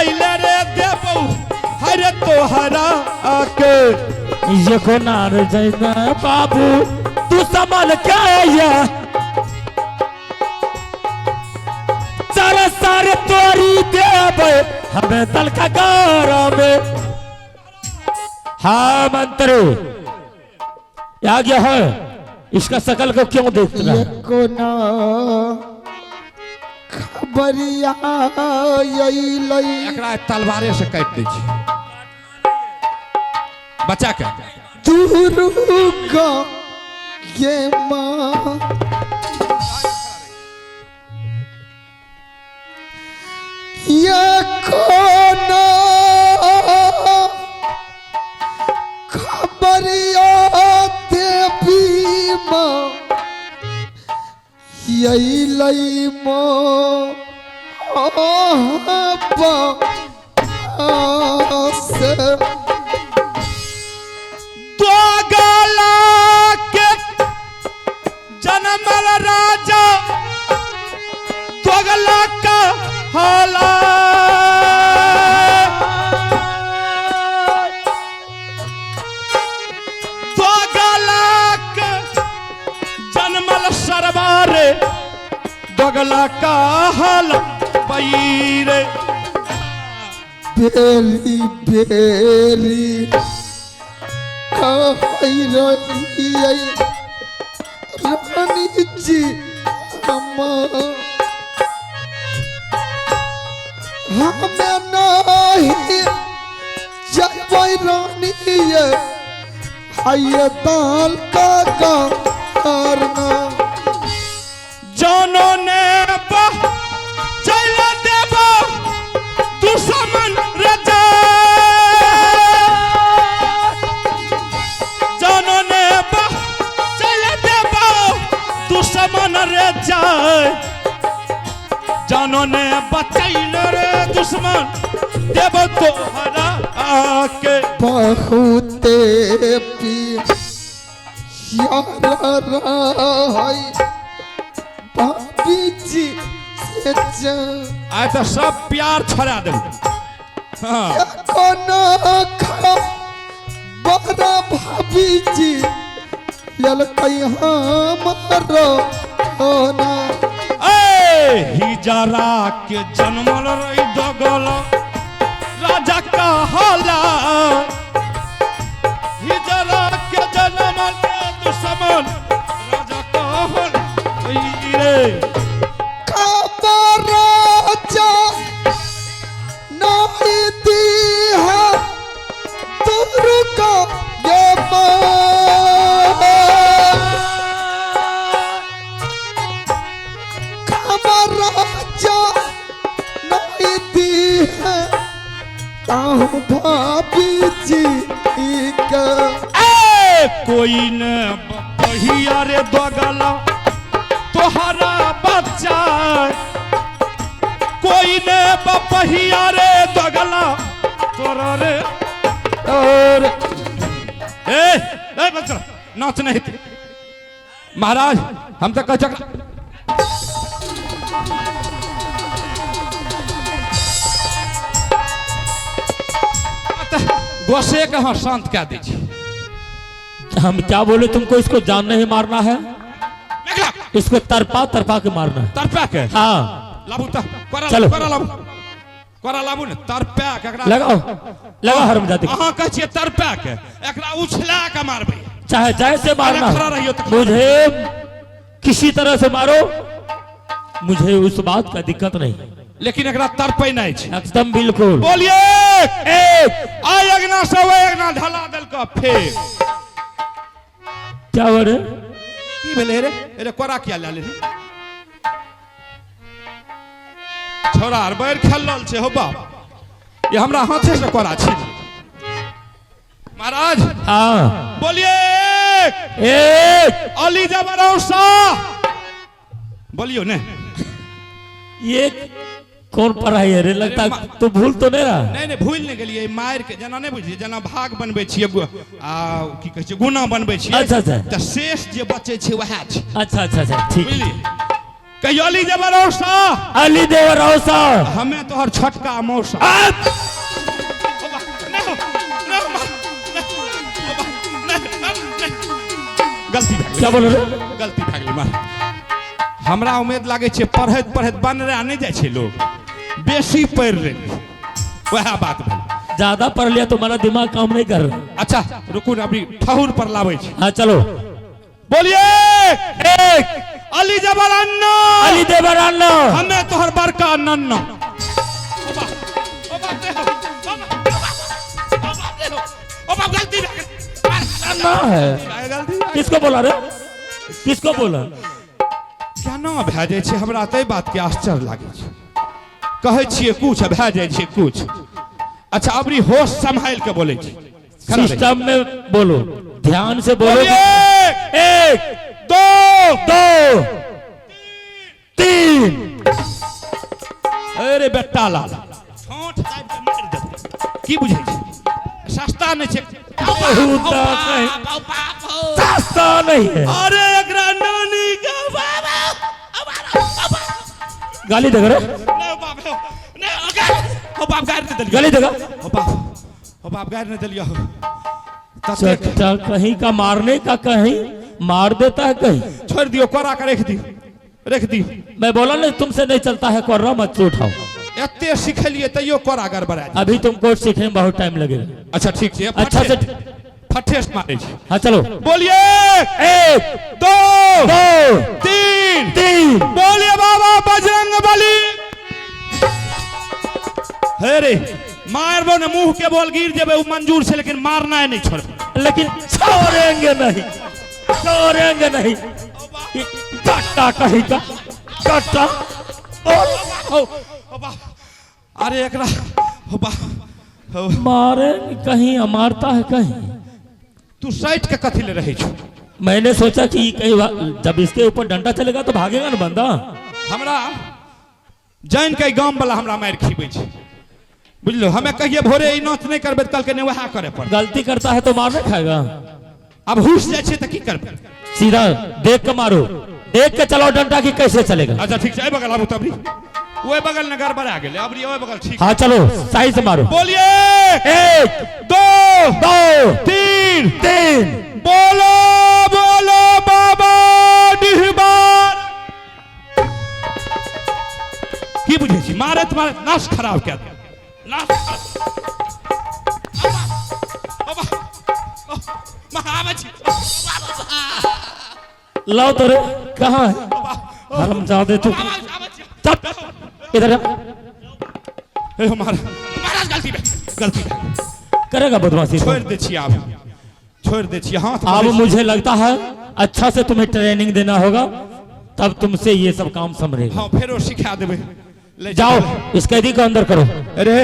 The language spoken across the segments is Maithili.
बचैले रे देबौ हरे तोहरा के। ये कोना रे जैना बाबू तू संभल के ये चार सारे तोरी देबै हमें तलका गारा में। हाँ मंत्री आ गया है, इसका शकल को क्यों देख रहा है? कोना खबरिया अइलै। एकरा तलवारे से काटि दै छी बच्चा के। दुर्गा ये माँ ये कोना खबरिया देवी माँ अइलै माँ से। दोगला के जनमल राजा दोगला का हाला, दोगला के जनमल सरवार दोगला का हाला पैरे। बेली बेली कहै रहियै रानी जी हम हमें नहीं जबै रानी ये हाय दाल का करना। जानो ने चल देब दुश्मन रजा, जानो ने चल देब दुश्मन रे जाय, जानो ने बचैल रे दुश्मन देब तोहरा आके। बहुते प्यार रहै भाभी जी से आइ तऽ सब प्यार छोड़ा देब। हाँ कोनो खबर भाभी जी लेलकै हमरो ना। ए हिजरा के जन्मल रही दगल राजा कहला, हिजरा के जन्मल दुश्मन राजा कहल रे। खबर जा नहीं दी है दुर्गा ये माँ। खबर जा नहीं दी है ताहू भाभी जी के। ए कोई न बहिया रे दगला तोहरा बच्चा, कोई ने बहिया रे दगला तोरा रे और ए ए बस करो, नाच नहीं थे महाराज हम तो कह चक्र गोसे के हाँ शांत कह दी छी। हम क्या बोले तुमको, इसको जान नहीं मारना है, मेघला इसको तरपा तरपा के मारना है। तरपा के? हाँ। लाबू त कोरा। चलो। कोरा लाबू, कोरा लाबू ने तरपा के एकरा। लगाओ लगाओ हरमजादी को। अहाँ कहै छियै तरपा के, एकरा उछला के मारबै। चाहे जैसे मारना अरे खड़ा रहियो हो, तो। मुझे किसी तरह से मारो, मुझे उस बात का दिक्कत नहीं, लेकिन एकरा तरपै नहि छै। एकदम बिल्कुल। बोलिए। एक। आइ अगना से ओहि अगना ढला देलक फेर। क्या हो रे? की भेलै रे? रे कोरा किया लए लेली? छौड़ा आर बैर खेलल छै हो बाप, ये हमरा हाथे से कोरा छी महाराज। हाँ। बोलिए। एक। अली जबर शाह बोलियो ने। ये कौन पढ़ाई है रे? लगता अरे तू भूल तो नहीं रहा? नहीं नहीं, भूल नहीं गेलियै। मारि के जेना नहि बुझलियै, जेना भाग बनबै छियै आ की कहै छै गुना बनबै छियै। अच्छा, अच्छा। तऽ शेष जे बचै छै वएह छै। अच्छा अच्छा अच्छा, ठीक। बुझलियै? कहियो अली जबरौसा। अली देवरौसा। हमें तोहर छोटका मौसा। गलती भए गेलै। क्या बोल रहे? गलती भए गेलै मार। हमरा उम्मीद लागै छै पढ़ैत पढ़ैत बनरा नहि जाइ छै लोग, बेसी पढ़ि लेली, वएह बात भेल। ज्यादा पढ़ लिया तुम्हारा दिमाग काम नहीं कर रहा। अच्छा रुकू ने, अभी ठहुर पर लाबै छी। हाँ चलो। बोलिए। एक। अली जबर अन्ना। अली देवर अन्ना। हमें तोहर बड़का नन्ना। अन्ना है। किसको बोला रे, किसको बोला? केना भए जाइ छै, हमरा ताहि बातके आश्चर्य लागै छै। कहै छियै कुछ, भए जाइ छै कुछ। अच्छा अबरी होश सम्हालि के बोलै छी। खड़ा रही। सिस्टम में बोलो, ध्यान से बोलो। बोलिए। एक, दो, दो, तीन। अरे बेटा लाल, ठोंठ दाबि के मारि देबै। की बुझै छी, सस्ता नहि छै। बहुत कहीं सस्ता नहीं है। अरे एकरा नानी के बाबा। गाली देगा रे? नहि बाप हे, नहि, ओ गारि, ओ बाप गारि नहि देलियौ। गाली देगा? ओ बाप, ओ बाप गारि नहि देलियौ। ततेक चट्टा कहीं का मारने का, कहीं मार देता है कहीं। छोड़ि दियौ, कोरा के राखि दियौ, राखि दियौ। मैं बोला नहीं तुमसे नहीं चलता है, कोर्रा मत उठाओ। एते सिखेलियै तैयो कोरा गड़बड़ा जाइ। अभी तुमको सीखने में बहुत टाइम लगेगा। अच्छा ठीक छै। अच्छा से फटेस मारै छै। हाँ चलो। बोलिए। एक, दो, दो, तीन, तीन। बोलिए बाबा बजरंग बली। हे रे मारबो ने मुंह के बोल गिर जेबे, उ मंजूर छै, लेकिन मारना नहीं छोड़बे। लेकिन छोड़ेंगे नहीं, छोड़ेंगे नहीं। कट्टा कहीं का कट्टा। ओ, ओ बा, अरे एकरा ओ बा, ओ, मारे कहीं, मारता है कहीं। तू सैट के कथी ले रहै छौ? मैंने सोचा कि कहीं जब इसके ऊपर डंडा चलेगा तो भागेगा ना बंदा। हमरा जान के गाम वाला हमरा मारि खीबै छै, बुझलो? हमे कहिए भोरे ई नाच नहि करबै, तऽ कहलकै नहि वएह करे पड़तै। गलती करता है तो मार नहीं खाएगा। आब हुस जाइ छै तऽ की करबै? सीधा देख के मारो, देख के चलाओ डंडा की कैसे चलेगा। अच्छा ठीक छै, एहि बगल आबू तबरी, ओहि बगल ने गड़बड़ा गेलै, अबरी ओहि बगल ठीक। हाँ चलो, सही से मारो। बोलिए। एक, दो, दो, तीन, तीन। बोलो बोलो बाबा डिहबार। की बुझै छी, मारैत मारैत नाश खराब कए देलक। नाश खराब। आबै छी। लाओ तो रे, कहाँ है हरामजादे तू? चल इधर आ। हे हमारा महाराज गलती भेल, गलती भेल। करेगा बदमाशी तो। छोड़ि दै छी, आब छोड़ि दै छी हाथ। अब मुझे लगता है अच्छा से तुम्हें ट्रेनिंग देना होगा, तब तुमसे ये सब काम संभलेगा। हाँ फेरो सिखा देबै। ले जाओ इस कैदी को अंदर करो। अरे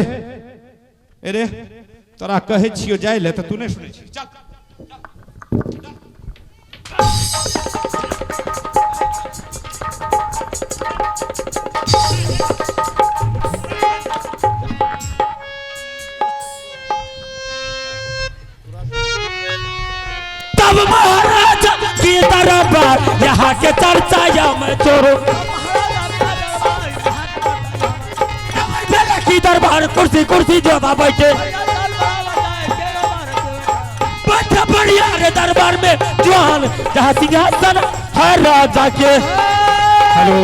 अरे तोरा कहै छियो जाइ ले तऽ तू नहि सुनै छी। चल। तब महाराज की दरबार यहाँ के चर्चा या मैं चोरो की दरबार कुर्सी कुर्सी जो बैठे बैठे बढ़िया रे दरबार में जवान जहाँ सिंहासन है राजा के। हेलो।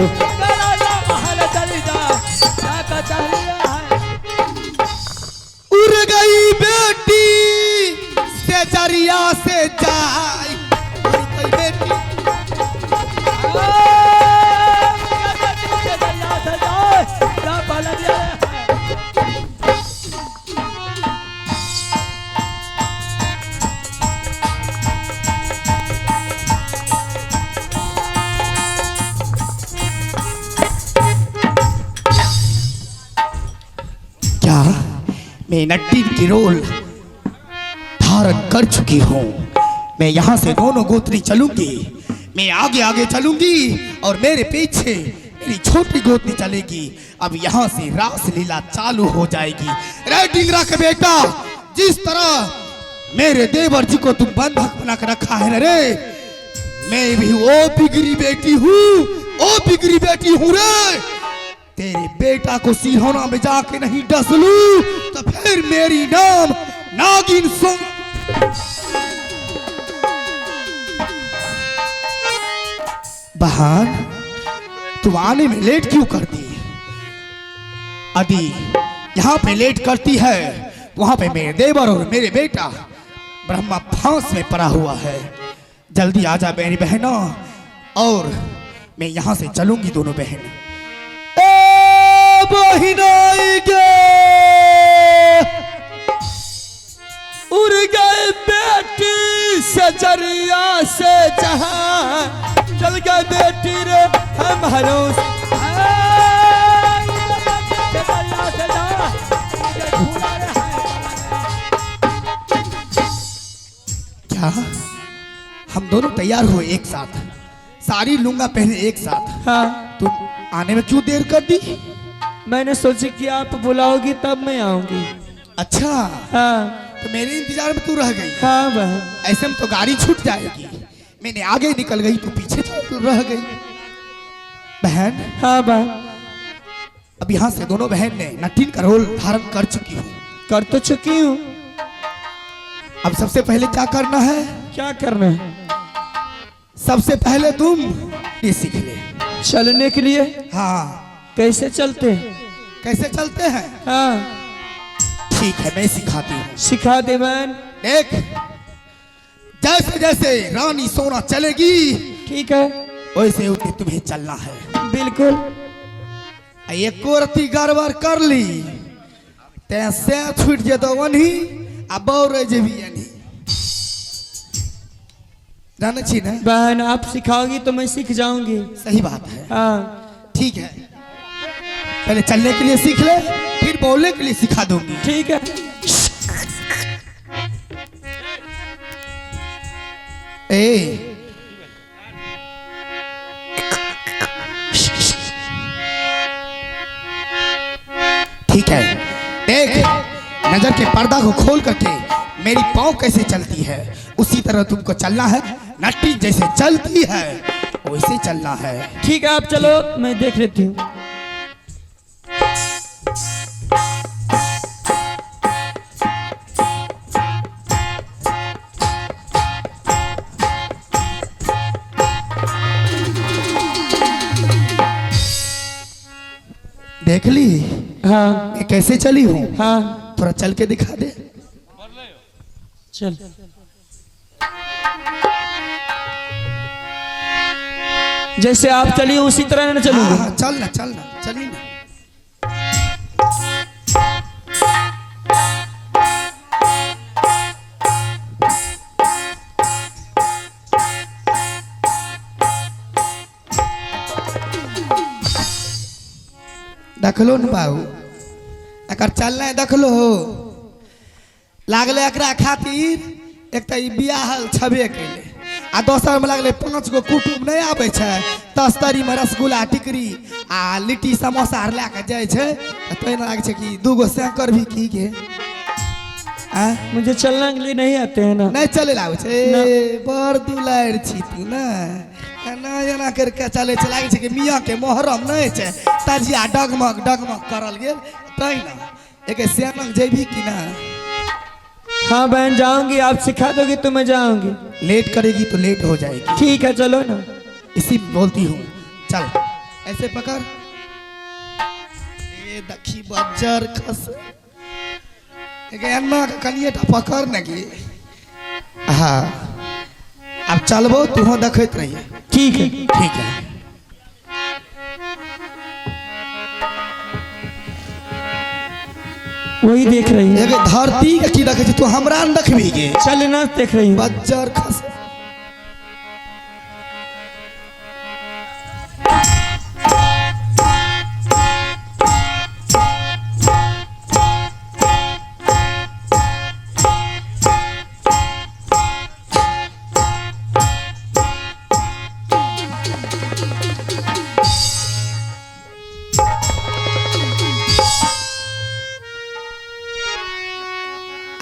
उड़ गई बेटी से जरिया से जाई, उड़ गई बेटी। क्या मैं नट्टी की रोल धारण कर चुकी हूँ। मैं यहाँ से दोनों गोत्री चलूंगी, मैं आगे आगे चलूंगी और मेरे पीछे मेरी छोटी गोत्री चलेगी। अब यहाँ से रास लीला चालू हो जाएगी। रे डिंगरा के बेटा, जिस तरह मेरे देवर जी को तुम बंधक बना कर रखा है रे, मैं भी वो बिगड़ी बेटी हूँ। ओ बिगड़ी बेटी हूँ रे, तेरे बेटा को सिरहोना में जाके नहीं डस लूं तो फिर मेरी नाम नागिन सो। बहन तुम आने में लेट क्यों कर दी? यदि यहाँ पे लेट करती है वहां पे मेरे देवर और मेरे बेटा ब्रह्मा फांस में पड़ा हुआ है। जल्दी आ जा मेरी बहनों, और मैं यहाँ से चलूंगी दोनों बहन। ए बहिनाई गे उड़ गए बेटी सजरिया से जहां, चल गए बेटी रे हम हरोस। क्या हम दोनों तैयार हुए एक साथ, सारी लुंगा पहने एक साथ। हाँ, तुम आने में क्यों देर कर दी? मैंने सोची कि आप बुलाओगी तब मैं आऊंगी। अच्छा, हाँ तो मेरे इंतजार में तू रह गई। हाँ बहन। ऐसे में तो गाड़ी छूट जाएगी। मैंने आगे निकल गई तो पीछे तो रह गई बहन। हाँ बहन। अब यहाँ से दोनों बहन ने नटीन का रोल धारण कर चुकी हूँ। कर तो चुकी हूँ। अब सबसे पहले क्या करना है? क्या करना है? सबसे पहले तुम ये सीख ले चलने के लिए। हाँ, कैसे चलते हैं? कैसे चलते हैं? हाँ ठीक है, मैं सिखाती हूँ। सिखा दे बहन। देख, जैसे जैसे रानी सोना चलेगी ठीक है, वैसे वैसे तुम्हें चलना है। बिल्कुल। एको रत्ती गड़बड़ कर ली ते से छूट जेतो वनही आ बौ रह जेबी एनही। जाने छी ना बहन? आप सिखाओगी तो मैं सीख जाऊंगी। सही बात है। हाँ ठीक है, पहले चलने के लिए सीख ले, फिर बोलने के लिए सिखा दूंगी। ठीक है। ए ठीक है, देख नजर के पर्दा को खोल करके मेरी पाँव कैसे चलती है उसी तरह तुमको चलना है। नट्टी जैसे चलती है वैसे चलना है। ठीक है, आप चलो, मैं देख लेती हूँ। देख ली हाँ मैं कैसे चली हूँ? हाँ, थोड़ा चल के दिखा दे। चल। जैसे आप चली उसी तरह ना चलूंगा। हाँ, चल ना चल ना, चली ना। देखलो न बाबू, एकर चलना देखलो हो लागले एकरा खातिर। एक तऽ ई बियाहल छबे कैले आ दोसर में लागले 5 गो कुटुम्ब नहीं आबै छै, तस्तरी में रसगुल्ला टिकरी आ लिट्टी समोसा आर लए के जाइ छै, तैं लागै छै कि 2 गो सैकर भी की गे। मुझे चलना के लिए नहीं आते हैं ना। नहीं चले लागै छै, बड़ दुलारि छी तू ने, एना एना करके चलै छै, लागै छै कि मियाँ के मोहरम नहीं छै, तजिया डगमग डगमग करल गेल तैं ना। एक श्यामक जेबी कि ना? हाँ बहन जाऊंगी, आप सिखा दोगी तो मैं जाऊंगी। लेट करेगी तो लेट हो जाएगी। ठीक है चलो ना। इसी बोलती हूँ, चल ऐसे पकड़। ए दखी बज्जर खस एना के कनिए टा पकड़ न गे। हाँ अब चलबो तुहो देखैत रहिए। ठीक है ठीक है। वही देख रही है। धरती के की देखे छी तू, हमरा न देखबी गे। चलना देख रही हूँ। बज्जर खस।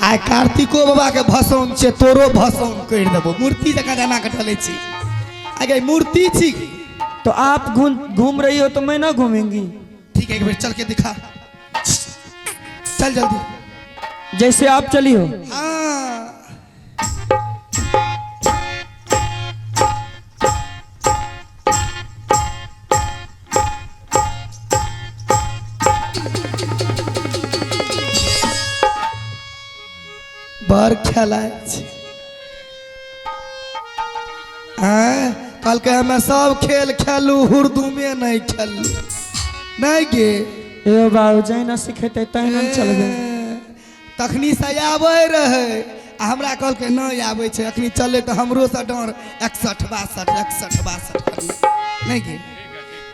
आइ कार्तिको बाबा के भसौन छे, तोरो भसौन कर देबो। मूर्ति जकाँ जेना के ढलै छी। आइ गे मूर्ति छी। तो आप घूम घूम रही हो तो मैं ना घूमेंगी। ठीक है, एक बार चल के दिखा, चल जल्दी। जैसे आप चली हो। हाँ। बड़ खेलाय छै। आँय, कहलकै हमे सब खेल खेलू, हुरदुमे नहि खेलू। नहि गे। ए बाबू, जहिना सिखेतै तहिना ने चलबै। तखनी से आबै रहै आ हमरा कहलकै नहि आबै छै, अखनी चले तऽ हमरो से डर 61 62 61 62 नहीं गे।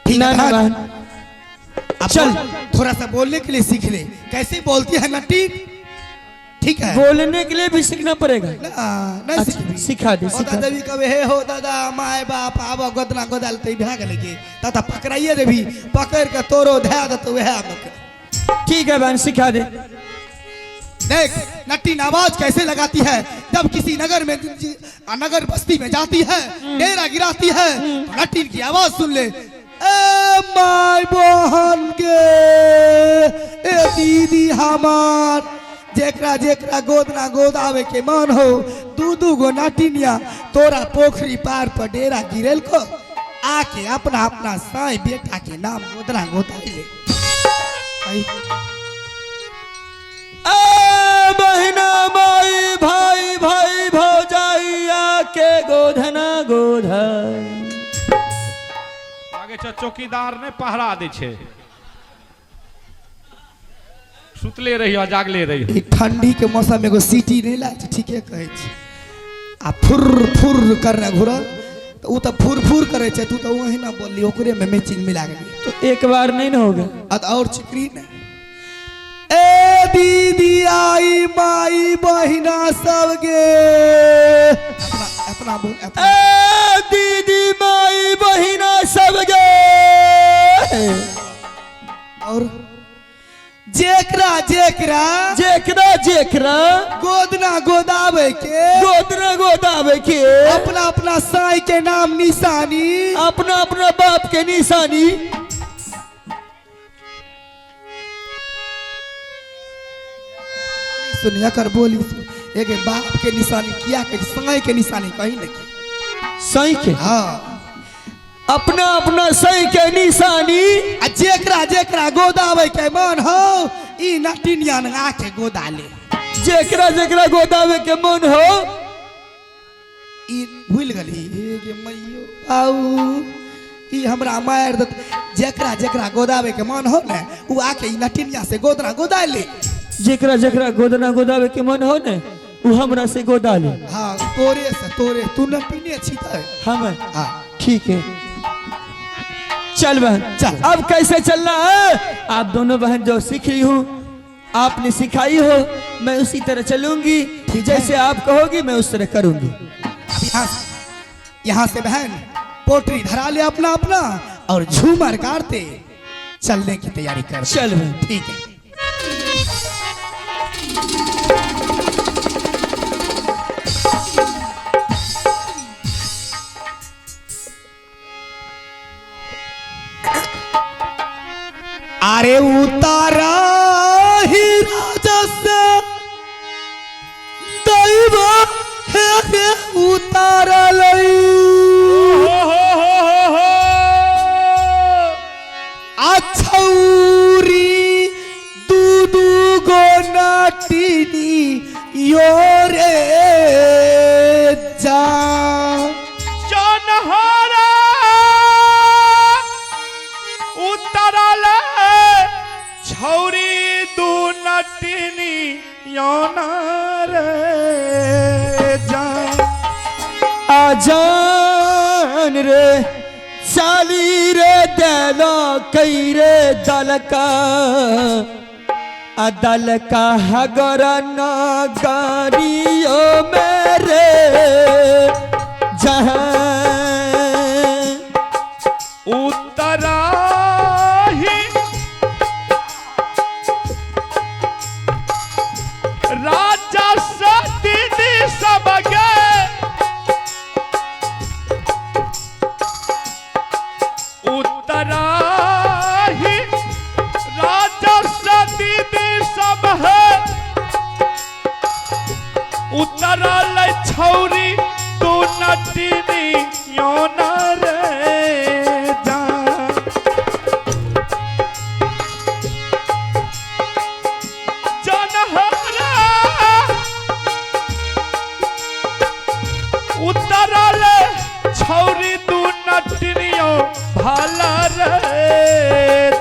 ठीक ना है ना बहन। बहन। अब चल। थोड़ा सा बोलने के लिए सीख ले, कैसे बोलती है नटी। ठीक है। बोलने के लिए भी सीखना पड़ेगा। ना, नहीं। अच्छा, सीखबी। सिखा दे, ओ सिखा दे। दादा कहे हे हो दादा my बाप आब गोदना गोदाल ते भए गेलै के तब तऽ पकड़ाइए देबी, पकड़ के तोरो धए देतौ वएह मे। ठीक है बहन, सिखा दे। देख नट्टी आवाज कैसे लगाती है जब किसी नगर में, नगर बस्ती में जाती है, डेरा गिराती है, तो नट्टी की आवाज सुन ले। ए माय बहन के, ए दीदी हमार, जेकरा जेकरा गोदना गोद आवे के मन हो, दू दू गो नाटिनिया तोरा पोखरी पार पर डेरा गिरेल को आके अपना अपना साई बेटा के नाम गोदना गोदाई ले। आई। ए बहिना माई भाई भाई भौजाई आके गोधना गोधाई। लागै छै चौकीदार ने पहरा दै छै, सुतले रहियो जागले रहियो। ई ठंडी के मौसम एगो सीटी नहीं लागै छै, ठीके कहै छै। आ फुर फुर करने घुरल तऽ ओ तऽ फुर फुर करै छै, तू तऽ ओहिना बोलली, ओकरे में मैचिंग मिला गेली। तो एक बार नहीं ना होगा। आ तऽ और चिकरी ने ए दीदी आई माई बहिना सब गे, अपना अपना बोल अपना। ए दीदी माई बहिना सब गे। और जेकरा जेकरा जेकरा जेकरा गोदना गोदावे के गोदना गोदावे के अपना अपना साई के नाम निशानी अपना अपना बाप के निशानी। सुन एकर बोली सुन, एक बाप के निशानी किया के साई के निशानी कहीं नहीं। सही के। हाँ। अपना अपना सही के निशानी। आ जेकरा जेकरा गोदावे के मन हो ई नटिनियन आके गोदा ले। जेकरा जेकरा गोदावे के मन हो। ई भूल गेली हे गे मैयो आऊ ई हमरा मार देत। जेकरा जेकरा गोदावे के मन हो ने उ आके ई नटिनिया से गोदना गोदा ले। जेकरा जेकरा गोदना गोदावे के मन हो ने उ हमरा से गोदा ले। हाँ, तोरे से तोरे, तू नटिने छी त। हम। हाँ। ठीक है, चल बहन। चल। अब कैसे चलना है? आप दोनों बहन जो सीख रही हूँ, आपने सिखाई हो, मैं उसी तरह चलूंगी। जैसे आप कहोगी मैं उस तरह करूंगी। अब यहाँ से बहन पोटरी धरा ले अपना अपना और झूमर काटते चलने की तैयारी कर। चल बहन। ठीक है। अरे उतारा ही राजा से दैव हे हे उतारा लई। हो हो हो हो हो। अछौरी दू दू गो नाटिनी यो रे जा। जनहरा उतरल छौरी दू नटिनी यौना रे जा। आजान रे चाली रे देलो कई रे दलका अदल का हगर नागारियो मेरे जहां। उतरा ही राजा से दीदी सब गए।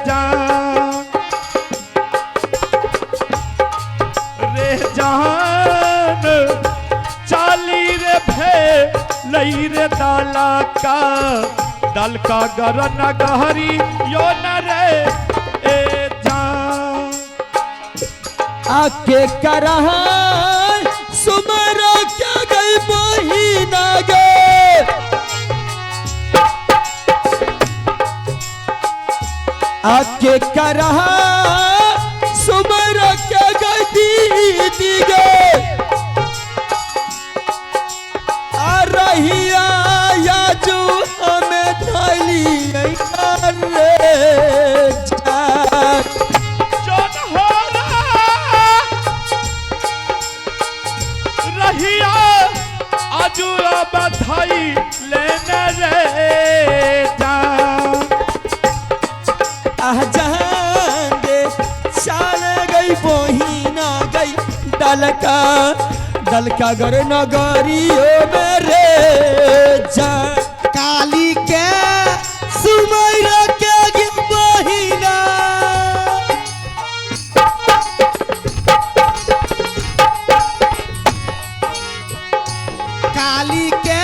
जान रे जान चाली रे भे लई रे दाला का दल का गर नगहरी यो न रे ए जान। आके करहा सुमरा क्या गई बहिना गे आके करहा सुमरा क्या गई दीदी गे आ रहिया या जो हमें धाली रे जा। जोन हो रहिया आजू बधाई लेने रे जान। आह जहान दे चाल गई बहिना गई दलका दलका गर नगरियो मेरे जा। काली के सुमैरा के गे बहिना काली के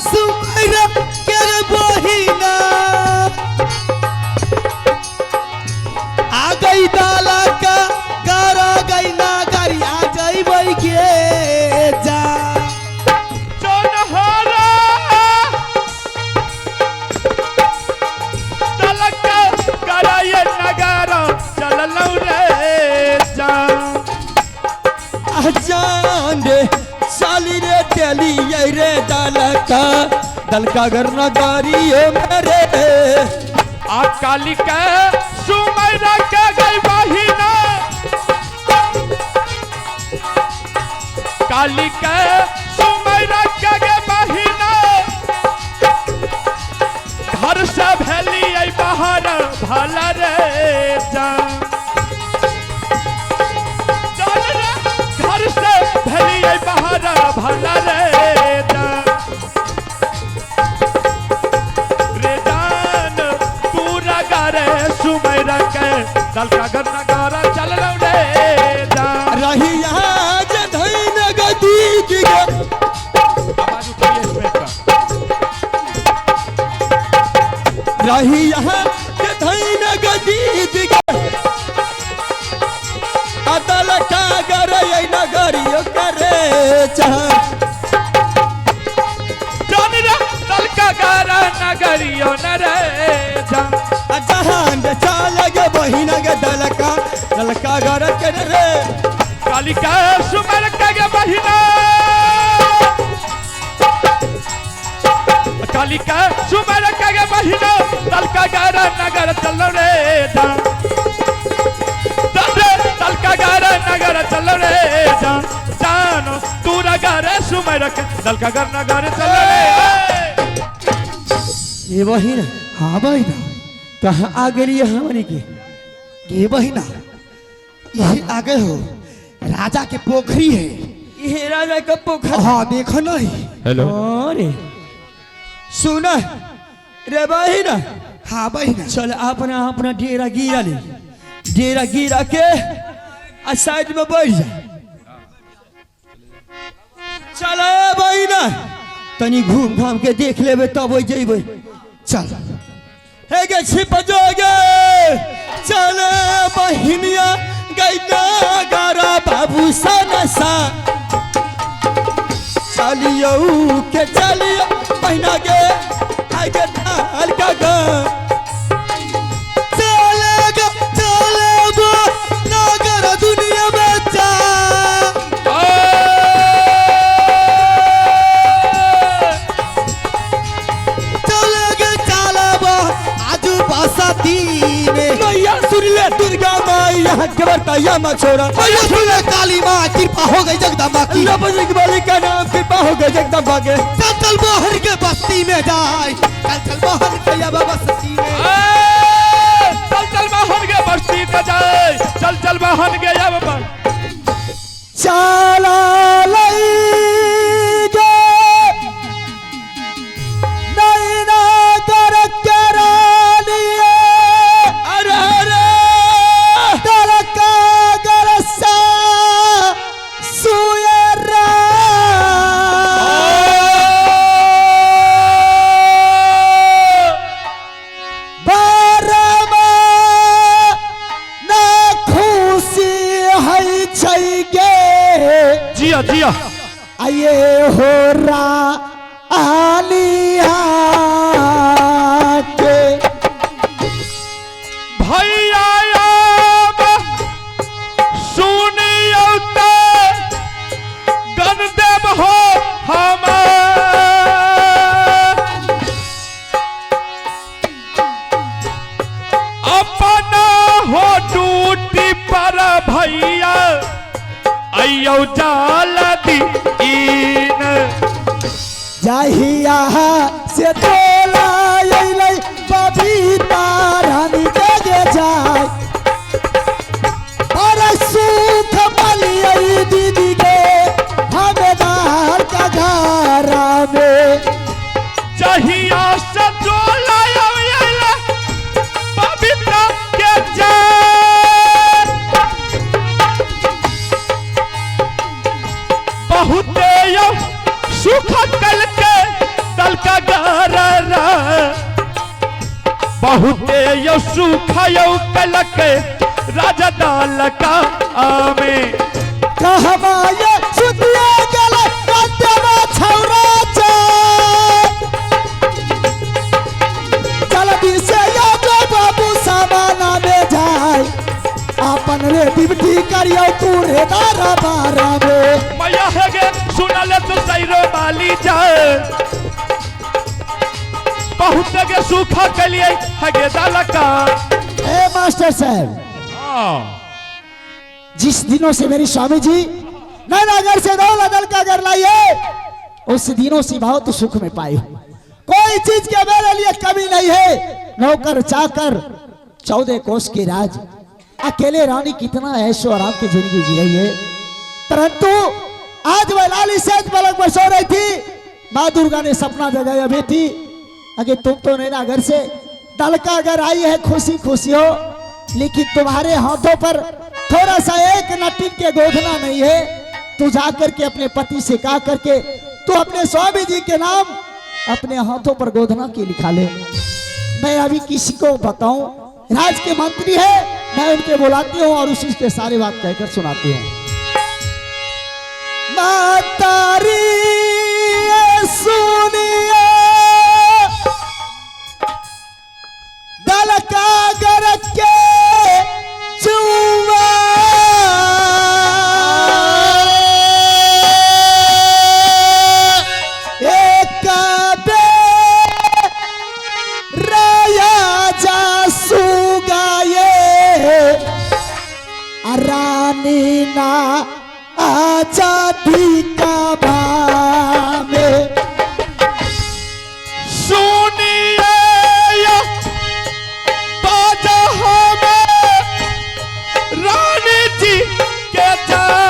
सुमैरा के गे बहिना आ गई डाला का कर गई नागरी आ जइबै के जा। जोन हो तलक कराय नगर चललौ रे जान। आह जान दे चाली रे तेली रे दलका दलका गर नगरियो मेरे आ काली के सुमैरा के गई बहिना काली के सुमैरा के गई बहिना घर से भेली आई बाहर भला रे जान। चल रे घर से भेली आई बाहर भला रे जान। रे जान पूरा गारे सुमैरा के दल का घर नगारा चल रे जान। रहिया जधैन गदी गे आवाज उठाइए इसमें का। रहिया जधैन गदी गे अदल का गर नगरियो करे जा। जान रे दल का घर नगरियो न रे जान। जहान चाल गे बहिना गे दलका दलका गर के रे काली का सुमर के गे बहिना काली का सुमर के गे बहिना दल का घर नगर चलो रे जान। चल रे दल का घर नगर चलो रे जान। जान तू घर सुमर के दल का घर नगर चलो रे। ये बहिना हाँ बहिना कहाँ आ गई हमनी के गे बहिना यही आ गए हो राजा के पोखरी है। ये राजा का पोखर हाँ देखो नहीं। हेलो अरे सुना रे बहिना हाँ बहिना चल अपना अपना डेरा गिरा ले डेरा गिरा के आ साइड में बैठ जा। चल बहिना तनी घूम घाम के देख लेबे तब जेबै। चल हे गे छिप जोगे चल बहिनिया गई नागारा बाबू सनसा चलियो के चलियो बहिना गे आगे ढाल का गा चलेगा चलेगा नागर दुनिया में जा। चलेगा चलेगा आजू बसती में मैया सुन ले दुर्गा माई यहाँ के बरताया मा छोरा मैया सुन ले काली माँ कृपा हो गई जगदम्बा की। लबजिक वाली का नाम कृपा हो गई जगदम्बा के। चल चल बाहर के बस्ती में जाए चल चल बाहर के अब बस्ती में चल चल बाहर के बस्ती में जाए चल चल बाहर के अब चला लई गे नैना कर करालिए जिया जिया। आइए हो रा आलिया के भैया आब सुनियौ ते गणदेव हो हम अपना हो ड्यूटी पर भैया अयौ जाल दीन। जहिया से तोला अइलै बबीता रानी के जाय अरे सुख बलियै दीदी के हमेदार का घरा में। जहिया से तोला अइलै बबीता के जाय बहुते यौ सुख कल के दल का घर बहुते यौ सुख यौ कल के राजा दाल का आमे। कहवा ये सुतिया गेल कतवा छौरा चल से यो बाबू सामाना में जाय अपन रे बिबटी करियो तू रे दारा बारा में। मैया हे गे सुनल तो सैरो बाली जाए बहुत गे सुख के लिए हगे दाल का। ए मास्टर साहब, हाँ। जिस दिनों से मेरी स्वामी जी नैनागर से दौला दल का घर लाई है उस दिनों से बहुत सुख में पाई हूं। कोई चीज के मेरे लिए कमी नहीं है। नौकर चाकर 14 कोस के राज, अकेले रानी कितना ऐशो आराम की जिंदगी जी रही है। परंतु आज वह लाली सेज पलंग पर सो रही थी। माँ दुर्गा ने सपना जगाया, बेटी अगे तुम तो नैना घर से दलका घर आई है खुशी खुशी हो, लेकिन तुम्हारे हाथों पर थोड़ा सा एक नटिन के गोधना नहीं है। तू जा करके अपने पति से कहा करके तू अपने स्वामी जी के नाम अपने हाथों पर गोधना की लिखा ले। मैं अभी किसी को बताऊं, राज के मंत्री है, मैं उनके बुलाती हूँ और उसी के सारे बात कहकर सुनाती हूँ। मातारी सुनिए दलका गर के चुआ एक बे राया जासू गाये रानी ना आजादी का भावे। सुनिए बाजा हमें रानी जी के जाय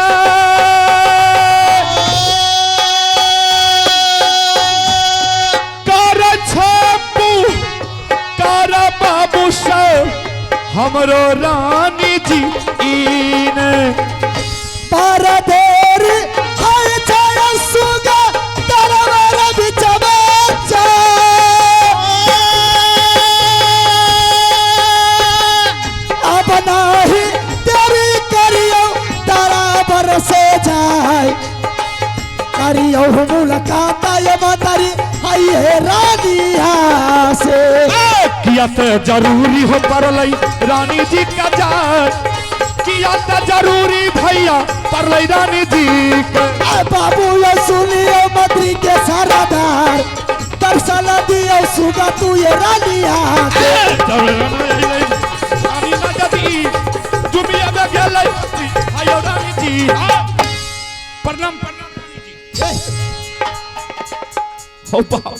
कर छापू कर बाबू से हमरो रानी जी इन पर देर हाय छाया सुगा तरवर बिच बच्चा अब नाही तेरी करियो बराबर से जाए करियो मुलाकात ये मातारी हाय हे रानिया से। किया ते जरूरी हो पड़लै रानी जी का जाय, किया ते जरूरी भैया पड़लै रानी जी के। बाबू ये सुनियो मंत्री के सारादार दर्शन दियो सुगा तू ये रानिया के। रानी ना जदी जुमिया में गेलै आयो रानी जी। प्रणाम प्रणाम रानी जी। हो बाप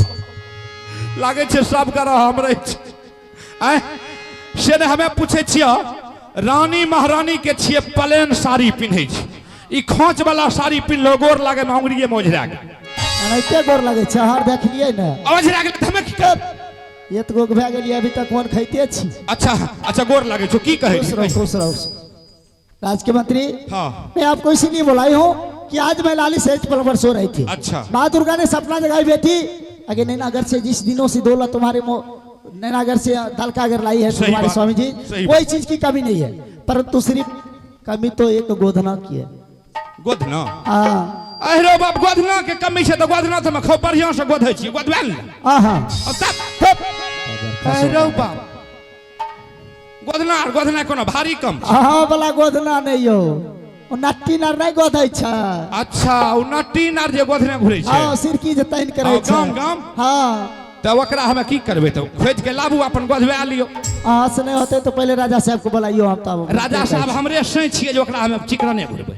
लागे छे सब कर हम रहे छी। आय से ने हमें पूछे छियै रानी महारानी के छियै प्लेन साड़ी पिन्है छी, ई खोंच वाला साड़ी पिन्हलो गोर लागे में अंगुरिये मोझरा गेल। एनाहिते गोर लगे छै, हर देखलियै ने मोझरा गेल तऽ हमे की करब? एतगो के भए गेलियै अभी तक कोन खाइते छी। अच्छा अच्छा गोर लागे छौ, की कहै खुश छी? रहो खुश रहो। राज के मंत्री, हाँ। मैं आपको इसीलिए बुलाई हूँ कि आज मैं लाली सेज पलंग पर सो रही थी। अच्छा। माँ दुर्गा ने सपना जगाई, बेटी अगे नैनागर से जिस दिनों से दौलत तुम्हारे नैनागर से दलकागर लाई है सही तुम्हारे बात, स्वामी जी, सही कोई चीज की कमी नहीं है, परंतु सिर्फ कमी तो एक गोधना की है। गोधना? हाँ। अरे बाप, गोधना के कमी छै तऽ गोधना तऽ हम खूब बढ़िआँ से गोधै छी, गोधबा ने। आहा। तब अरे बाप, गोधना आर गोधना कोनो भारी कम छै? अहाँ वाला गोधना नहि यौ, ओ नट्टी आर नहि गोधै छै। अच्छा, ओ नट्टी आर जे गोधने घुरै छै। हँ, सिरकी जे तानि के रहै हँ, छै। गाम, गाम। हँ। तऽ ओकरा हमे की करबै? तऽ खोजि के लाबू, अपन गोधबा लियौ। अहाँ से नहि होतै तऽ पहिले राजा साहब के बोलाइयो, हम तब राजा साहब हमरे सै छियै जे ओकरा हमे चिकरने घुरबै।